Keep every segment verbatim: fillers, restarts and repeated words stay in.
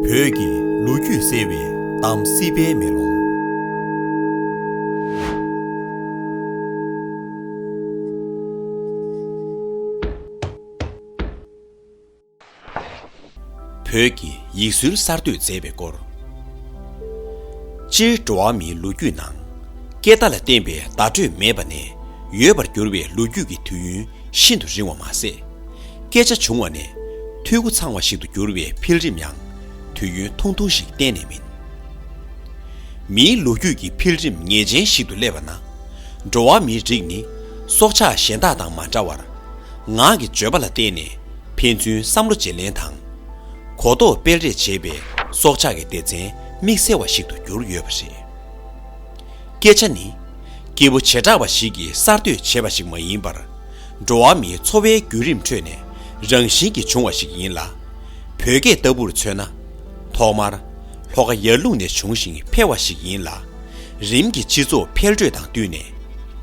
བོད་ཀྱི་ལོ་རྒྱུས་གསལ་བའི་གཏམ་སྲིད་པའི་མེ་ལོང་། བོད་ཀྱི་ཡིག་སྲོལ་གསར་གཏོད་མཛད་པའི་སྐོར། སྤྱིར་འགྲོ་བ་མིའི་ལོ་རྒྱུས་ནང་། སྐད་བརྡ་ལ་བརྟེན་པའི་བརྡ་སྤྲོད་མེད་པ་ནས་ཡོད་པར་གྱུར་བའི་ལོ་རྒྱུས་ཀྱི་དུས་ཡུན་ཤིན་ཏུ་རིང་བ་མ་ཟད། སྐད་ཆ་བྱུང་བ་ནས་འཐུས་སྒོ་ཚང་བ་ཞིག་ཏུ་གྱུར་བའི་འཕེལ་རིམ་ཡང་དུས་ཡུན་ཐུང་ཐུང་ཞིག་གཏན་ནས་མིན། མིའི་ལོ་རྒྱུས་ཀྱི་འཕེལ་རིམ་ངེས་ཅན་ཞིག་ཏུ་སླེབས་པ་ན། འགྲོ་བ་མིའི་རིགས་ནི་སྲོག་ཆགས་གཞན་དག་དང་མ་འདྲ་བར། ངག་གི་བརྗོད་པ་ལ་བརྟེན་ནས་ཕན་ཚུན་བསམ་བློ་བརྗེ་ལེན་དང་། གོ་རྟོགས་སྤེལ་རེས་བྱེད་པའི་སྲོག་ཆགས་ཀྱི་སྡེ་ཚན་དམིགས་བསལ་བ་ཞིག་ཏུ་གྱུར་ཡོད་པ་རེད། སྐད་ཆ་ནི་སྐྱེས་བུ་བྱེ་བྲག་པ་ཞིག་གིས་གསར་གཏོད་བྱས་པ་ཞིག་མ་ཡིན་པར། འགྲོ་བ་མིའི་འཚོ་བའི་བརྒྱུད་རིམ་ཁྲོད་ནས་རང་བཞིན་གྱིས་བྱུང་བ་ཞིག་ཡིན་ལ། བོད་སྐད་ལྟ་བུར་མཚོན་ན། ཐོག་མར་ལྷོ་ཁ་ཡར་ཀླུང་ནས་བྱུང་ཞིང་འཕེལ་བ་ཞིག་ཡིན་ལ། རིམ་གྱིས་སྤྱི་ཚོགས་འཕེལ་འགྲོས་དང་བསྟུན་ནས།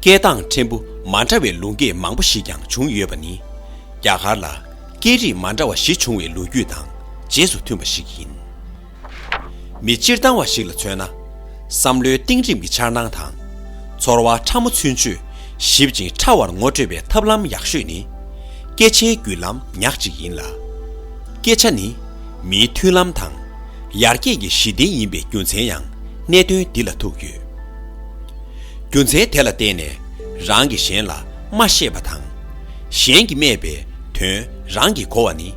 སྐད་གདངས་ཕྲན་བུ་མ་འདྲ་བའི་ལུང་སྐད་མང་པོ་ཞིག་ཀྱང་བྱུང་ཡོད་པ་ནི། རྒྱ་གར་ལ་སྐད་རིགས་མ་འདྲ་བ་བཞི་བྱུང་བའི་ལོ་རྒྱུས་དང་རྗེས་སུ་མཐུན་པ་ཞིག་ཡིན། མི་སྤྱིར་བཏང་བ་ཞིག་ལ་མཚོན་ན། བསམ་བློའི་གཏིང་རིམ་གྱི་འཆར་སྣང་དང་། ཚོར་བ་ཕྲ་མོ་ཚུན་ཆོད་ཞིབ་ཅིང་ཕྲ་བར་ངོ་སྤྲོད་པའི་ཐབས་ལམ་ཡག་ཤོས་ནི། སྐད་ཆའི་བརྒྱུད་ལམ་ཉག་གཅིག་ཡིན་ལ། སྐད་ཆ་ནི་མིའི་མཐུན་ལམ་དང་། ཡར་རྒྱས་ཀྱི་གཞི་རྟེན་ཡིན་པའི་རྒྱུ་མཚན་ཡང་གནད་དོན་འདི་ལ་ཐུག་ཡོད། རྒྱུ་མཚན་དེ་ལ་བརྟེན་ནས་རང་གིས་གཞན་ལ་སྨྲ་ཤེས་པ་དང་། གཞན་གྱིས་སྨྲས་པའི་དོན་རང་གིས་གོ་བ་ནི།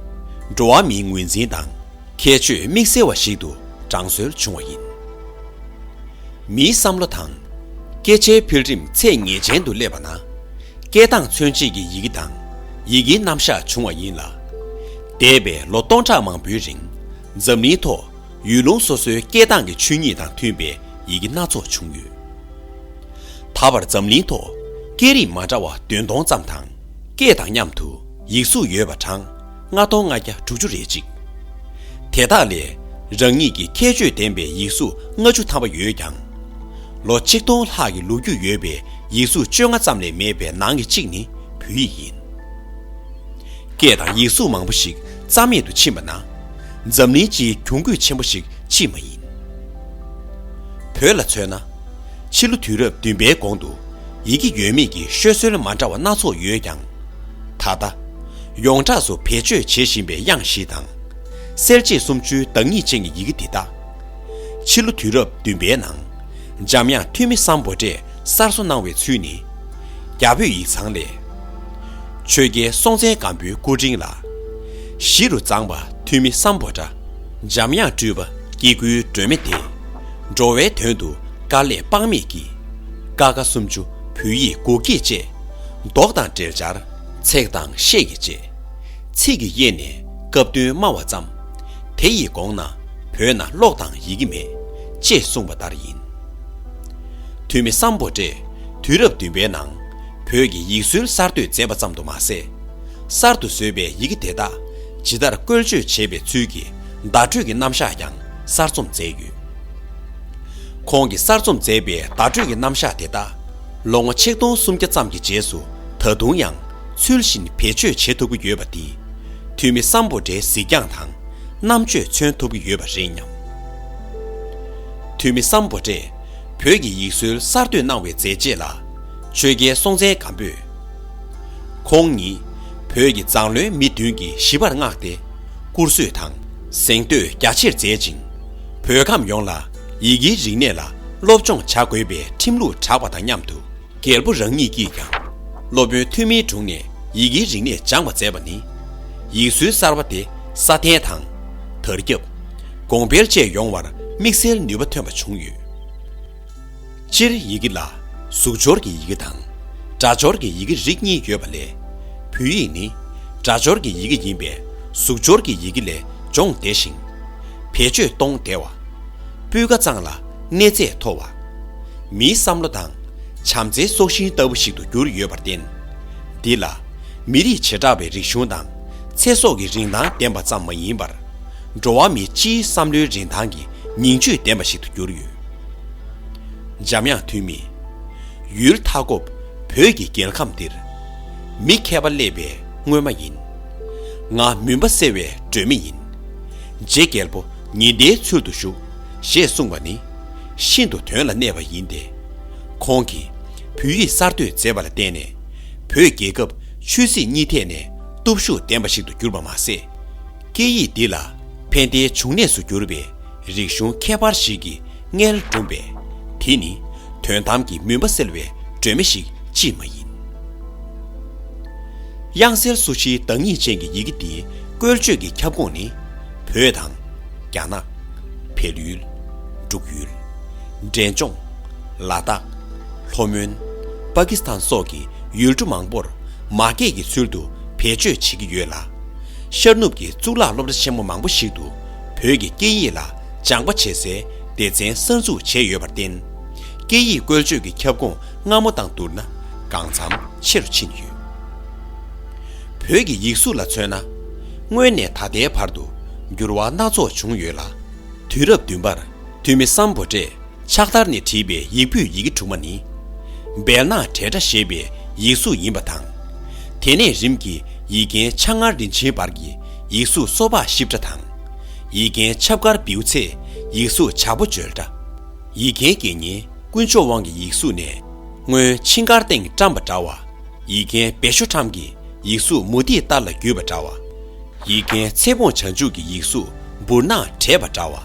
འགྲོ་བ་མིའི་ངོས་འཛིན་དང་། ཁྱད་ཆོས་དམིགས་བསལ་བ་ཞིག་ཏུ་དྲང་སྲོལ་བྱུང་བ་ཡིན། མིའི་བསམ་བློ་དང་། སྐད་ཆའི་འཕེལ་རིམ་ཚད་ངེས་ཅན་དུ་སླེབས་པ་ན། སྐད་གདངས་མཚོན་བྱེད་ཀྱི་ཡི་གེ་དང་། ཡི་གེའི་རྣམ་གཞག་བྱུང་བ་ཡིན་ལ། འདས་པའི་ལོ་སྟོང་ཕྲག་མང་པོའི་རིང་། འཛམ་གླིང་ཐོག་ཡུལ་ལུང་སོ་སོའི་སྐད་གདངས་ཀྱི་ཆོས་ཉིད་དང་མཐུན་པའི་ཡི་གེ་སྣ་ཚོགས་བྱུང་ཡོད། ད་བར་འཛམ་གླིང་ཐོག་སྐད་རིགས་མ་འདྲ་བ་བདུན་སྟོང་ཙམ་དང་། སྐད་དང་མཉམ་དུ་ཡིག་གཟུགས་ཡོད་པ་གྲངས་ལྔ་སྟོང་ལྔ་བརྒྱ་དྲུག་ཅུ་རེ་གཅིག་དེ་དག་ལས་རང་ཉིད་ཀྱི་ཁྱད་ཆོས་ལྡན་པའི་ཡིག་གཟུགས་ལྔ་བཅུ་ཐམ་པ་ཡོད་ཀྱང་། ལོ་ཆིག་སྟོང་ལྷག་གི་ལོ་རྒྱུས་ཡོད་པའི་ཡིག་གཟུགས་བཅོ་ལྔ་ཙམ་ལས་མེད་པའི་ནང་གི་གཅིག་ནི་བོད་ཡིག་ཡིན། སྐད་དང་ཡིག་གཟུགས་མང་པོ་ཞིག་རྩ་མེད་དུ་ཕྱིན་པ་ན། འཛམ་གླིང་སྤྱིའི་གྱོང་གུད་ཆེན་པོ་ཞིག་ཅིས་མ་ཡིན། བོད་ལ་མཚོན་ན། ཕྱི་ལོ་དུས་རབས་བདུན་པའི་གོང་དུ་ཡི་གེ་ཡོད་མེད་ཀྱི་ཤོད་སྲོལ་མ་འདྲ་བ་སྣ་ཚོགས་ཡོད་ཀྱང་། ད་ལྟ་ཡོངས་གྲགས་སུ་བེད་སྤྱོད་བྱེད་བཞིན་པའི་དབྱངས་བཞི་དང་། གསལ་བྱེད་སུམ་ཅུའི་བདག་ཉིད་ཅན་གྱི་ཡི་གེ་འདི་དག་ཕྱི་ལོ་དུས་རབས་བདུན་པའི་ནང་འཇམ་དབྱངས་ཐོན་མི་སམ་བྷོ་ཊས་གསར་བཟོ་གནང་བའི་ཚུལ་ནི། རྒྱ་བོད་ཡིག་ཚང་ལས། ཆོས་རྒྱལ་སྲོང་བཙན་སྒམ་པོའི་སྐུ་དྲིན་ལ། གཞི་རུ་བརྫངས་པ་ཐོན་མི་སམ་བྷོ་ཊ། འཇམ་དབྱངས་སྤྲུལ་པ་སྐྱེ་དགུའི་སྒྲོན་མེ་སྟེ། འགྲོ་བའི་དོན་དུ་དཀའ་ལས་དཔག་མེད་ཀྱིས། ཀ་ཁ་སུམ་ཅུ་བོད་ཡིག་གུག་སྐྱེད་བཅས། མདོག་དང་འགྲེལ་སྦྱར་ཚེག་དང་ཤད་ཀྱིས་བཅད། ཚིག་གི་དབྱེ་ནས་སྐབས་དོན་སྨྲ་བ་ཙམ། དེ་ཡི་གོང་ན་བོད་ན་ཀློག་དང་ཡི་གེ་མེད། ཅེས་གསུངས་པ་ལྟར་ཡིན། ཐོན་མི་སམ་བྷོ་ཊས་དུས་རབས་བདུན་པའི་ནང་བོད་ཀྱི་ཡིག་སྲོལ་གསར་གཏོད་མཛད་པ་ཙམ་དུ་མ་ཟད། གསར་དུ་བཟོས་པའི་ཡི་གེ་དེ་དག་ཇི་ལྟར་བཀོལ་སྤྱོད་བྱེད་པའི་ཚུལ་གྱི་བརྡ་སྤྲོད་ཀྱི་རྣམ་གཞག་ཀྱང་གསར་རྩོམ་མཛད་ཡོད། ཁོང་གིས་གསར་རྩོམ་མཛད་པའི་བརྡ་སྤྲོད་ཀྱི་རྣམ་གཞག་དེ་དག་ལོ་ངོ་ཆིག་སྟོང་སུམ་བརྒྱ་ཙམ་གྱི་རྗེས་སུ་ད་དུང་ཡང་ཚུལ་བཞིན་བེད་སྤྱོད་བྱེད་ཐུབ་ཀྱི་ཡོད་པ་འདིས་ཐོན་མི་སམ་བྷོ་ཊའི་གཟིགས་རྒྱང་དང་རྣམ་དཔྱོད་མཚོན་ཐུབ་ཀྱི་ཡོད་པ་རེད་སྙམ། ཐོན་མི་སམ་བྷོ་ཊས་བོད་ཀྱི་ཡིག་སྲོལ་གསར་གཏོད་གནང་བའི་མཛད་རྗེས་ལ། ཆོས་རྒྱལ་སྲོང་བཙན་སྒམ་པོས། ཁོང་ཉིད་བོད་ཀྱི་མཛངས་བློན་མི་བདུན་གྱིས་ཞིབ་པར་མངགས་ཏེ། བཀུར་གཟོས་དང་གཟེངས་བསྟོད་རྒྱ་ཆེར་མཛད་ཅིང་། བོད་ཁམས་ཡོངས་ལ་ཡི་གེའི་རིག་གནས་ལ་སློབ་སྦྱོང་བྱ་དགོས་པའི་ཁྲིམས་ལུགས་བསྒྲགས་པ་དང་མཉམ་དུ། རྒྱལ་པོ་རང་ཉིད་ཀྱིས་ཀྱང་སློབ་དཔོན་ཐོན་མིའི་དྲུང་ནས་ཡི་གེའི་རིག་གནས་སྦྱངས་པ་མཛད་པ་ནི། ཡིག་སྲོལ་གསར་པ་དེ་སྲ་བརྟན་དང་། དར་ཁྱབ། གོང་འཕེལ་བཅས་ཡོང་བར་དམིགས་བསལ་ནུས་པ་ཐོན་པ་བྱུང་ཡོད། སྤྱིར་ཡི་གེ་ལ་གཟུགས་སྦྱོར་གྱི་ཡི་གེ་དང་། སྒྲ་སྦྱོར་གྱི་ཡི་གེ་རིགས་གཉིས་ཡོད་པ་ལས། བོད་ཡིག་ནི་སྒྲ་སྦྱོར་གྱི་ཡི་གེ་ཡིན་པས། གཟུགས་སྦྱོར་གྱི་ཡི་གེ་ལས་སྦྱོང་བདེ་ཞིང་། བེད་སྤྱོད་གཏོང་བདེ་བ། སྤུས་ཀ་གཙང་ལ་གནས་ཚད་མཐོ་བ། མིའི་བསམ་བློ་དང་བྱམས་བརྩེའི་སྲོག་ཤིང་ལྟ་བུ་ཞིག་ཏུ་གྱུར་ཡོད་པར་བརྟེན། འདི་ལ་མི་རིགས་བྱེ་བྲག་པའི་རིག་གཞུང་དང་ཚེ་སྲོག་གི་རིན་ཐང་ལྡན་པ་ཙམ་མ་ཡིན་པར། འགྲོ་བ་མིའི་སྤྱིའི་བསམ་བློའི་རིན་ཐང་གི་ཉིང་བཅུད་ལྡན་པ་ཞིག་ཏུ་གྱུར་ཡོད། འཇམ་དབྱངས་ཐོན་མི། ཡུལ་མཐའ་འཁོབ་བོད་ཀྱི་རྒྱལ་ཁམས་འདིར། མི་མཁས་པ་སླེབས་པའི་སྔོན་མ་ཡིན། ང་མུན་པ་སེལ་བའི་སྒྲོན་མེ་ཡིན། རྗེ་རྒྱལ་པོ་ ཉི་ཟླའི་ཚུལ་དུ་བཞུགས་ཞེས་གསུངས་པ་ནི་ཤིན་ཏུ་དོན་ལ་གནས་པ་ཡིན་ཏེ། ཁོང་གིས་བོད་ཡིག་གསར་གཏོད་མཛད་པ་ལ་བརྟེན་ནས་བོད་རྒྱལ་ཁབ་ཆོས་སྲིད་གཉིས་ཐད་ནས་སྟོབས་ཤུགས་ལྡན་པ་ཞིག་ཏུ་གྱུར་པ་མ་ཟད། སྐད་ཡིག་འདི་ལ་ཕན་བདེའི་འབྱུང་གནས་སུ་གྱུར་པའི་རིག་གཞུང་ཁྱད་པར་ཞིག་གི་མངལ་སྦྲུམ་པས། དེ་ནི་དོན་དམ་གྱི་མུན་པ་སེལ་བའི་སྒྲོན་མེ་ཞིག་ཅིས་མ་ཡིན། དབྱངས་གསལ་སོ་བཞིའི་བདག་ཉིད་ཅན་གྱི་ཡི་གེ་འདིའི་བཀོལ་སྤྱོད་ཀྱི་ཁྱབ་ཁོངས་ནི། བོད་དང་། རྒྱ་ནག་བལ་ཡུལ། འབྲུག་ཡུལ། འབྲས་ལྗོངས། ལ་དྭགས། ལྷོ་མོན། པ་ཀི་སི་ཐན་སོགས་ཀྱི་ཡུལ་གྲུ་མང་པོར་མ་སྐད་ཀྱི་ཚུལ་དུ་བེད་སྤྱོད་བྱེད་ཀྱི་ཡོད་ལ། ཤར་ནུབ་ཀྱི་གཙུག་ལག་སློབ་གྲྭ་ཆེན་མོ་མང་པོ་ཞིག་ཏུ་བོད་ཀྱི་སྐད་ཡིག་ལ་སྦྱངས་པ་བྱེད་སའི་སྡེ་ཚན་གསར་འཛུགས་བྱས་ཡོད་པར་བརྟེན། སྐད་ཡིག་བཀོལ་སྤྱོད་ཀྱི་ཁྱབ་ཁོངས་སྔ་མོ་དང་བསྡུར་ན་གང་འཚམ་ཆེ་རུ་ཕྱིན་ཡོད། བོད་ཀྱི་ཡིག་གཟུགས་ལ་མཚོན་ན། སྔོན་ནས་ད་ལྟའི་བར་དུ་འགྱུར་བ་སྣ་ཚོགས་བྱུང་ཡོད་ལ། དུས་རབས་བདུན་པར་ཐུ་མི་སམ་བྷོ་ཊས་ཕྱག་བསྟར་ནས་བྲིས་པའི་ཡིག་ཕུད་ཡི་གེ་དྲུག་མ་ནི། བེལ་ནག་བྲེ་ཊ་ཞེས་པའི་ཡིག་གཟུགས་ཡིན་པ་དང་། དེ་ནས་རིམ་གྱིས་ཡིག་རྒན་ཕྱག་སྔར་རིན་ཆེན་འབར་གྱི་ཡིག་གཟུགས་སོ་ཕག་ཞིབ་ཕྲ་དང་། ཡིག་རྒན་ཆབ་དཀར་བེའུ་ཚེ་ཡིག་གཟུགས་བྱ་ཕོ་འཇོལ་འདྲ། ཡིག་རྒན་དགེ་བསྙེན་དཀོན་མཆོག་དབང་གི་ཡིག་གཟུགས་ནས་སྔོན་ཆིང་དཀར་སྟེང་བཀྲམ་པ་འདྲ་བ། ཡིག་རྒན་བེ་ཤོ་ཁྲམ་གྱི་ཡིག་གཟུགས་མུ་ཏིག་ལྟར་ལ་བརྒྱུས་པ་འདྲ་བ། ཡིག་རྒན་ཚེ་སྤོང་བྱང་ཆུབ་ཀྱི་ཡིག་གཟུགས་འབུར་ནག་བྲེས་པ་འདྲ་བ།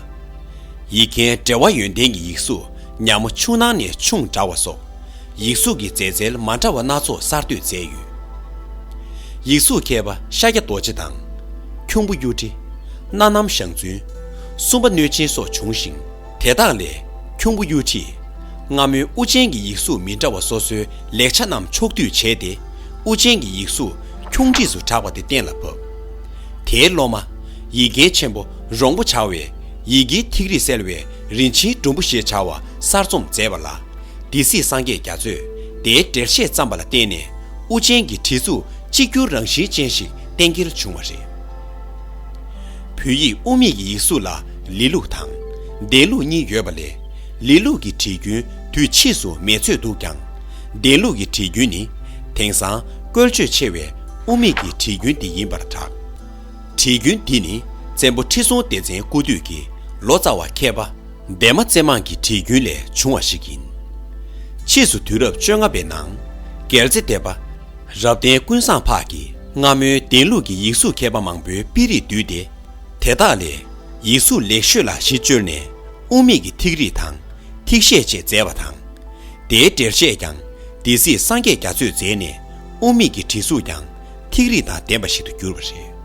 ཡིག་རྒན་འབྲེལ་བ་ཡོན་ཏན་གྱི་ཡིག་གཟུགས་ཉ་མོ་ཆུང་ནང་ནས་ཆུང་འདྲ་བ་སོགས། ཡིག་གཟུགས་ཀྱི་མཛེས་རྩལ་མ་འདྲ་བ་སྣ་ཚོགས་གསར་གཏོད་མཛད་ཡོད། ཡིག་གཟུགས་མཁས་པ་ཤཱཀྱ་རྡོ་རྗེ་དང་། ཁྱུང་པོ་གཡུ་ཁྲི། སྣ་ནམ་ཞང་བཙུན། སུམ་པ་གནོད་སྦྱིན་སོགས་བྱུང་ཞིང་། དེ་དག་ལས་ཁྱུང་པོ་གཡུ་ཁྲིས་སྔ་མོའི་དབུ་ཅན་གྱི་ཡིག་གཟུགས་མི་འདྲ་བ་སོ་སོའི་ལེགས་ཆ་རྣམས་ཕྱོགས་བསྡུས་བྱས་ཏེ། དབུ་ཅན་གྱི་ཡིག་གཟུགས་ཁྱུང་ཁྲིས་སུ་གྲགས་པ་དེ་གཏན་ལ་ཕབ། དེའི་སློབ་མ་ཡིག་རྒན་ཆེན་པོ་རོང་པོ་བྱ་བས་ཡི་གེའི་ཐིག་རིས་གསལ་བའི་རིན་ཆེན་སྒྲོམ་བུ་ཞེས་བྱ་བ་གསར་རྩོམ་མཛད་པ་ལ། སྡེ་སྲིད་སངས་རྒྱས་རྒྱ་མཚོས་དེའི་འགྲེལ་བཤད་བརྩམས་པ་ལ་བརྟེན་ནས། དབུ་ཅན་གྱི་བྲིས་གཟུགས་གཅིག་གྱུར་རང་བཞིན་ཅན་ཞིག་གཏན་འཁེལ་བྱུང་བ་རེད། བོད་ཡིག་དབུ་མེད་ཀྱི་ཡིག་གཟུགས་ལ་ལེའུ་ལུགས་དང་ལྡན་ལུགས་གཉིས་ཡོད་པ་ལས། ལེའུ་ལུགས་ཀྱི་བྲིས་རྒྱུན་དུས་ཕྱིས་སུ་མེད་ཚོད་འདུག་ཀྱང་། ལྡན་ལུགས་ཀྱི་བྲིས་རྒྱུན་ནི་དེང་སང་བཀོལ་སྤྱོད་ཆེ་བའི་དབུ་མེད་ཀྱི་བྲིས་རྒྱུན་འདི་ཡིན་པར་གྲགས། བྲིས་རྒྱུན་འདི་ནི་བཙན་པོ་ཁྲི་སྲོང་ལྡེ་བཙན་སྐུ་དུས་ཀྱི་ལོ་ཙཱ་བ་མཁས་པ་འདན་མ་བཙན་མང་གི་བྲིས་རྒྱུན་ལས་བྱུང་བ་ཞིག་ཡིན། ཕྱིས་སུ་དུས་རབས་བཅོ་ལྔ་པའི་ནང་རྒྱལ་རྩེ་སྡེ་པ་རབ་བརྟན་ཀུན་བཟང་འཕགས་ཀྱིས་སྔ་མོའི་ལྡན་ལུགས་ཀྱི་ཡིག་གཟུགས་མཁས་པ་མང་པོའི་དཔེ་རིས་བསྡུས་ཏེ། དེ་དག་ལས་ཡིག་གཟུགས་ལེགས་ཤོས་ལ་གཞི་བཅོལ་ནས་དབུ་མེད་ཀྱི་ཐིག་རིས་དང་ཐིག་ཤད་བཅས་མཛད་པ་དང་། དེའི་འགྲེལ་བཤད་ཀྱང་སྡེ་སྲིད་སངས་རྒྱས་རྒྱ་མཚོས་མཛད་ནས། དབུ་མེད་ཀྱི་བྲིས་གཟུགས་ཀྱང་ཐིག་རིས་དང་ལྡན་པ་ཞིག་ཏུ་གྱུར་པ་རེད།